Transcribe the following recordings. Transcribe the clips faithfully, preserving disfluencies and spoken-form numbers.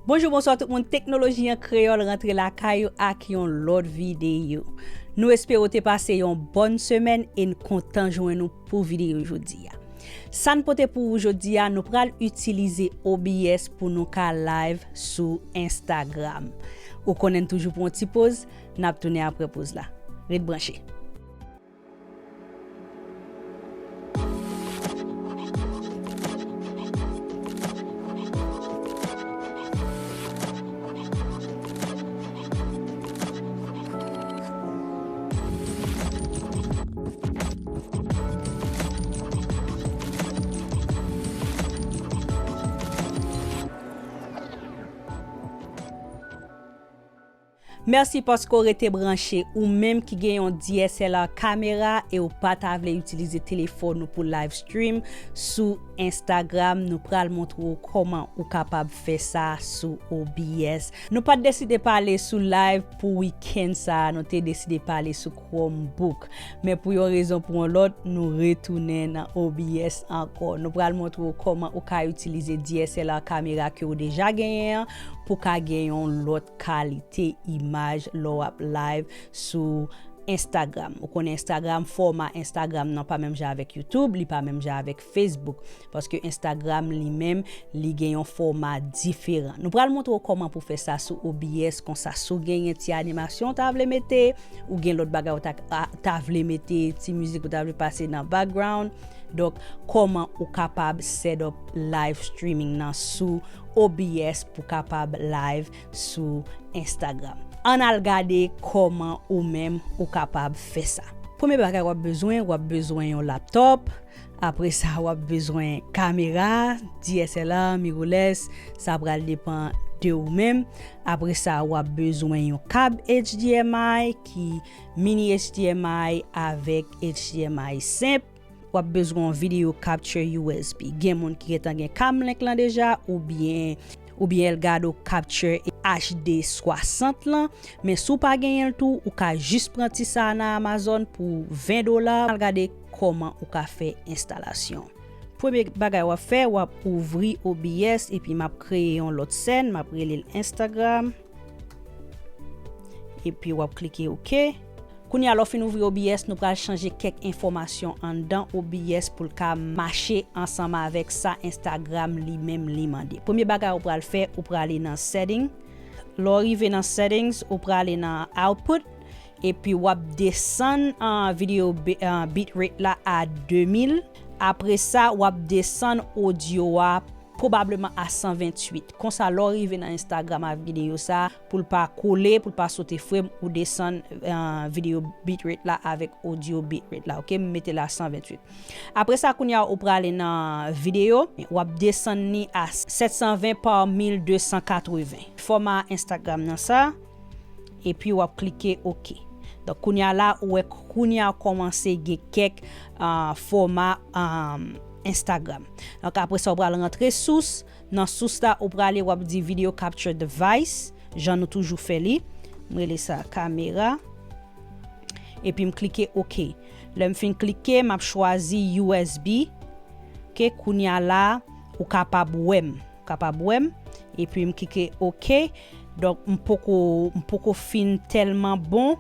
Bonjou, bonswa tout moun. Teknoloji an Kreyòl rantre lakay ou ak yon lòt videyo. Nou espere w te pase yon bòn semèn e n kontan jwenn ou pou videyo jodi a. Sa n pote pou ou jodi a, nou pral itilize O B S pou nou ka live sou Instagram. Ou konnen n toujou pran yon ti poz, n ap tounen apre poz la. Ret branche. Mèsi paske w rete branche. Ou menm ki gen yon D S L R kamera e w pa ta vle itilize telefòn ou pou live stream sou Instagram, nou pral montre w kòman ou kapab fè sa sou O B S. Nou pa t deside pale sou live pou wikenn sa a, nou te deside pale sou Chromebook. Men pou yon rezon pou yon lòt, nou retounen nan O B S ankò. Nou pral montre w kòman ou ka itilize D S L R kamera ke w deja genyen an pou ka gen yon lòt kalite imaj lè w ap live sou Instagram. Ou konnen Instagram, fòma Instagram nan pa menm jan avèk YouTube, li pa menm jan avèk Facebook. Paske Instagram li menm, li gen yon fòma diferan. Nou pral montre w kòman pou fè sa sou O B S, konsa si w genyen ti animasyon w ta vle mete, ou gen lòt bagay w ta, a, ta vle mete, ti mizik ou ta vle pase nan background. Donk, kòman ou kapab set up live streaming nan sou O B S pou kapab live sou Instagram. Ann al gade kòman ou menm ou kapab fè sa. Premye bagay w ap bezwen, w ap bezwen yon laptop. Apre sa, w ap bezwen kamera, D S L R, mirrorless, sa pral depan de ou menm. Apre sa, w ap bezwen yon kab H D M I ki mini H D M I avèk H D M I senp. W ap bezwen yon video capture U S B. Gen moun ki gentan gen Camlink lan deja, oubyen, oubyen Elgato Capture H D swasant lan. Men si w pa genyen l tou, ou ka jis pran ti sa a nan Amazon pou ven dola. Al gade kòman ou ka fè enstalasyon. Premye bagay w ap fè, w ap ouvri O B S, epi m ap kreye yon lòt sèn, m ap rele l Instagram. Epi w ap klike OK. Kounye a, lè w fin ouvri O B S, nou pral chanje kèk enfòmasyon anndan O B S pou l ka mache ansanm avèk sa Instagram li menm li mande. Premye bagay ou pral fè, ou prale nan setting. Lè w rive nan settings, ou prale nan output, epi w ap desann, ah, video bi-, ah, bitrate la a de mil. Apre sa, w ap desann odyo a pwobableman a san venntuit. Konsa, lè w rive nan Instagram ak videyo sa a, pou l pa kole, pou l pa sote frame, ou desann, ah, videyo bitrate la avèk odyo bitrate la, oke? M mete l a san venntuit. Apre sa, kounye a, ou prale nan videyo, w ap desann li a sèt san ven pa mil de san katreven. Fòma Instagram nan sa, epi w ap klike OK. Donk, kounye a la, ou wè kounye a kòmanse gen kèk, ah, fòma, ah, Instagram. Donk, apre sa, ou pral rantre sous. Nan sous la, ou prale, w ap di video capture device, jan nou toujou fè li. M rele sa kamera. Epi m klike OK. Lè m fin klike, m ap chwazi U S B. Oke, kounye a la, ou kapab wè m. Ou kapab wè m. Epi m klike OK. Donk, m poko, m poko fin tèlman bon.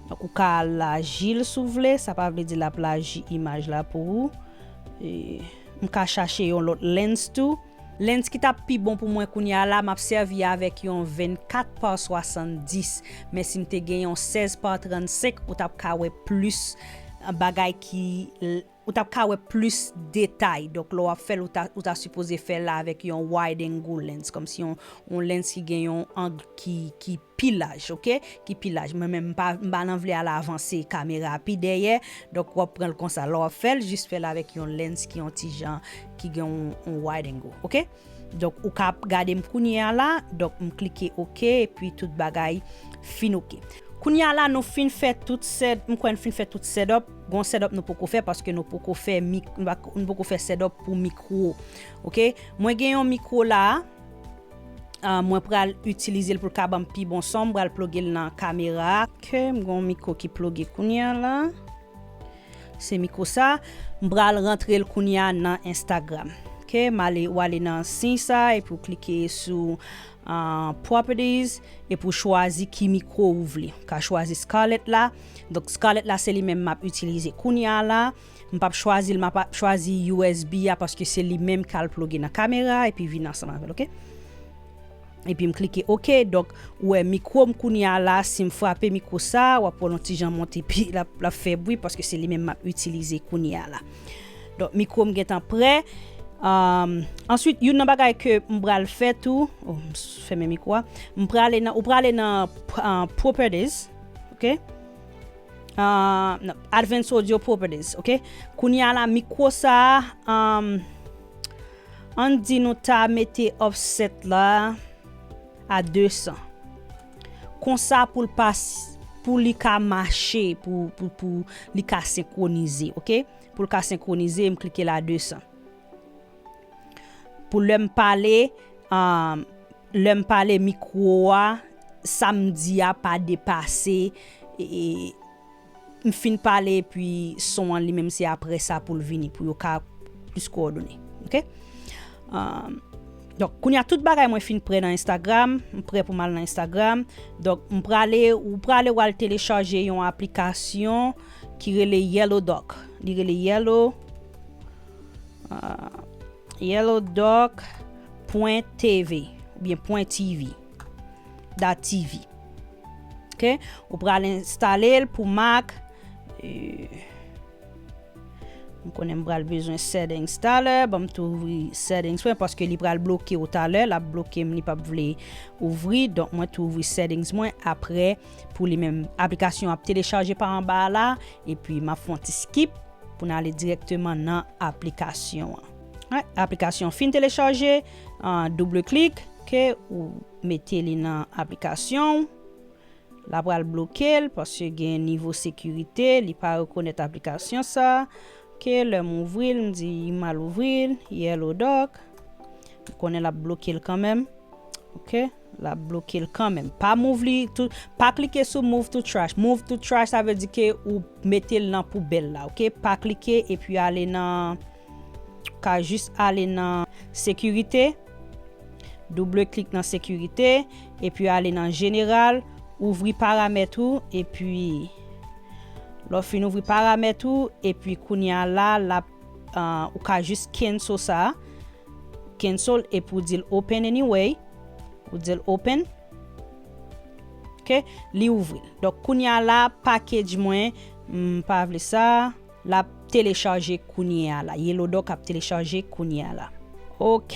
Donk, ou ka laji l si w vle. Sa pa vle di l ap laji imaj la pou ou. E, m ka chache yon lòt lens tou. Lens ki t ap pi bon pou mwen kounye a la, m ap sèvi avèk yon vennkat pa swasanndis. Men si m te gen yon sèz pa trannsenk, ou t ap ka wè plis, eh, bagay ki l-, ou t ap ka wè plis detay. Donk, lè w ap fè l, ou ta, ou ta sipoze fè l avèk yon wide angle lens, kòmsi yon, yon lens ki gen yon ang ki, ki pi laj, oke? Ki pi laj. Mwen menm, m pa, m pa nan vle al avanse kamera a pi dèyè. Donk, w ap pran l konsa. Lè w ap fè l, jis fè l avèk yon lens ki yon ti jan, ki gen yon, yon wide angle, oke? Donk, ou ka ap gade m kounye a la. Donk, m klike OK, epi tout bagay fin OK. Kounye a la, nou fin fè tout set, m kwè n fin fè tout setup. Gon setup nou poko fè paske nou poko fè mik-, nou pa, nou poko fè setup pou mikwo. Oke? Mwen gen yon mikwo la. Ah, mwen pral itilize l pou l ka ban m pi bon son. M pral ploge l nan kamera a. Oke, m gon mikwo ki ploge kounye a la. Se mikwo sa. M pral rantre l kounye a nan Instagram. Ok, Ok, m ale, ou ale nan siy sa, epi ou klike sou uh, properties, epi ou chwazi ki mikwo ou vle. Ou ka chwazi Scarlett la. Donk Scarlett la se li menm m ap itilize kounye a la. M p ap chwazi l, m ap chwazi U S B a paske se li menm k al ploge nan kamera epi vin ansanm avè l, ok? Epi m klike ok. Donk, ou wè mikwo m kounye a la, si m frape mikwo sa, w ap wè l yon ti jan monte, epi l ap, l ap fè bri paske se li menm m ap itilize kounye a la. Donk, mikwo m gentan prè. Um, answit, youn nan bagay ke m pral fè tou, oh, m s- fèmen mikwo a. M prale nan, ou prale nan uh, properties, ok? Uh, non, advanced audio properties, ok? Kounye a la, mikwo sa a, um, ann di nou ta mete offset la a de san. Konsa pou l pa s- pou li ka mache, pou, pou, pou li ka senkwonize, ok? Pou l ka senkwonize, m klike la de san. Pou lè m pale, um, lè m pale mikwo a, sa m di a pa depase, e, m fin pale, epi son an li menm se apre sa pou l vini, pou yo ka plis kowòdone. Ok? Um, donk, kounye a tout bagay mwen fin prè nan Instagram, m prè pou m al nan Instagram. Donk, m prale, ou prale w al telechaje yon aplikasyon ki rele Yellow Dock. Li rele Yellow, uh, yellow dock point T V oubyen point T V. Dot T V. Ok? Ou pral enstale l pou Mac. Euh, m konnen m pral bezwen settings talè. Ban m tou ouvri settings mwen paske li pral bloke w talè. L ap bloke m, li p ap vle ouvri. Donk, mwen tou ouvri settings mwen. Apre, pou li menm, aplikasyon ap telechaje pa anba a la. Epi, m ap fè yon ti skip pou n ale dirèkteman nan aplikasyon an. Alright, aplikasyon fin telechaje, uh, double klik, ok, ou mete li nan aplikasyon w. L ap pral bloke l paske gen nivo sekirite, li pa rekonèt aplikasyon sa. Ok, lè m ouvri l, m di m al ouvri l, Yellow Dock. M konnen l ap bloke l kanmenm. Ok, l ap bloke l kanmenm. Pa move li tou, pa klike sou move to trash. Move to trash, sa vle di ke ou mete l nan poubèl la, ok? Pa klike epi ale nan, ka jis ale nan sekirite. Double klik nan sekirite, epi ale nan jeneral, ouvri paramèt ou, epi lè w fin ouvri paramèt ou, epi kounye a la, l ap, uh, ou ka jis cancel sa, cancel, epi ou di l open anyway, ou di l open, ok, li ouvri l. Donk, kounye a la, package mwen, m pa vle sa, l ap telechaje kounye a la. Yellow Dock ap telechaje kounye a la. Ok,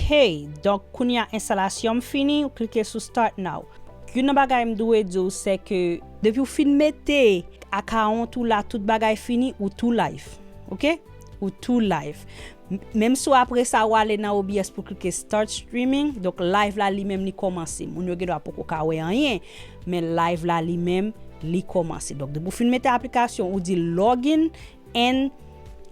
donk kounye a enstalasyon m fini, ou klike sou Start Now. Youn nan bagay m dwe di w, se ke depi w fin mete akawont ou la, tout bagay fini, ou tou live. Ok? Ou tou live. M- Menm si w apre sa, w ale nan O B S pou klike Start Streaming, donk live la li menm li kòmanse. Moun yo gen dwa poko ka wè anyen, men live la li menm li kòmanse. Donk, depi w fin mete aplikasyon, ou di login and,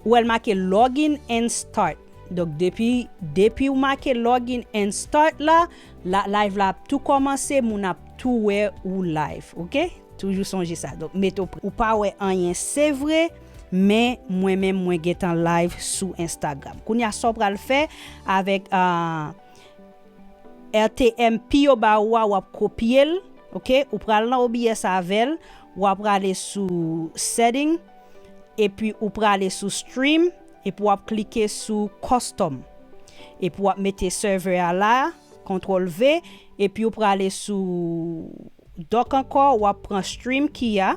ou wè l make login and start. Donk, depi, depi w make login and start la, la live la ap tou kòmanse, moun ap tou wè ou live, ok? Toujou sonje sa. Donk, mete w prè. Ou pa wè anyen, se vre, men mwen menm, mwen gentan live sou Instagram. Kounye a, sa w pral fè avèk, ah, R T M P yo ba ou a, w ap kopye l, ok? Ou pral nan O B S avè l, w ap prale sou setting, epi ou prale sou stream, epi w ap klike sou custom. Epi w ap mete server a la, kontwòl V, epi ou prale sou dock ankò, w ap pran stream key a,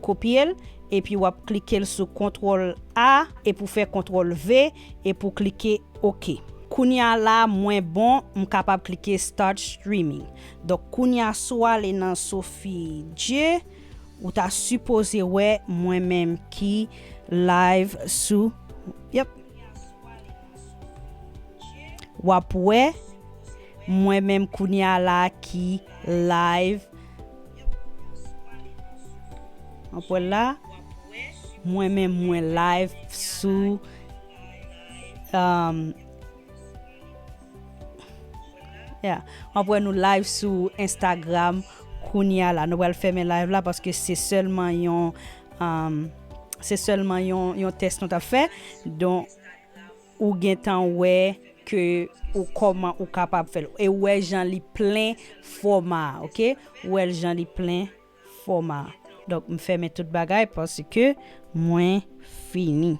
kopye l, epi w ap klike l sou kontwòl A, epi w fè kontwòl V, epi w klike ok. Kounye a la, mwen bon, m kapab klike start streaming. Donk, kounye a, si w ale nan Sophie J, ou ta sipoze wè mwen menm ki live sou, yep. W ap wè mwen menm kounye a la ki live. W ap wè la, mwen menm mwen live sou, um, yeah. W ap wè nou live sou Instagram kounye a la. Nou pral fèmen live la paske se sèlman yon, um, se sèlman yon, yon tès nou t ap fè. Donk, ou gentan wè ke ou kòman ou kapab fè l. E ou wè jan li plen fòma a, oke? Ou wè l jan li plen fòma a. Donk, m fèmen tout bagay paske mwen fini.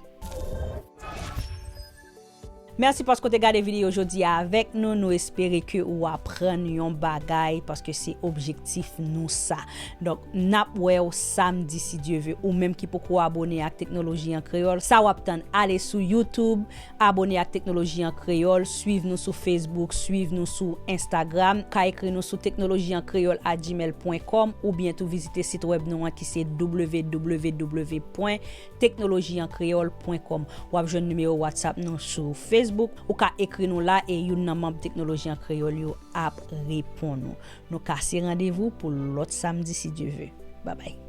Mèsi paske w te gade videyo jodi a avèk nou. Nou espere ke ou aprann yon bagay paske se objektif nou sa. Donk, n ap wè w samdi si Dye ve. Ou menm ki poko abone ak Teknoloji an Kreyòl, sa w ap tann, ale sou YouTube, abone ak Teknoloji an Kreyòl, swiv nou sou Facebook, swiv nou sou Instagram, ka ekri nou sou teknoloji an kreyòl at gmail pwen kòm oubyen tou vizite sit wèb nou an ki se w w w pwen teknoloji an kreyòl pwen kòm. W ap jwenn nimewo WhatsApp nou sou Facebook. Ou ka ekri nou la e youn nan manm Teknoloji an Kreyòl yo ap reponn ou. Nou kase randevou pou lòt samdi si Dye ve. Babay.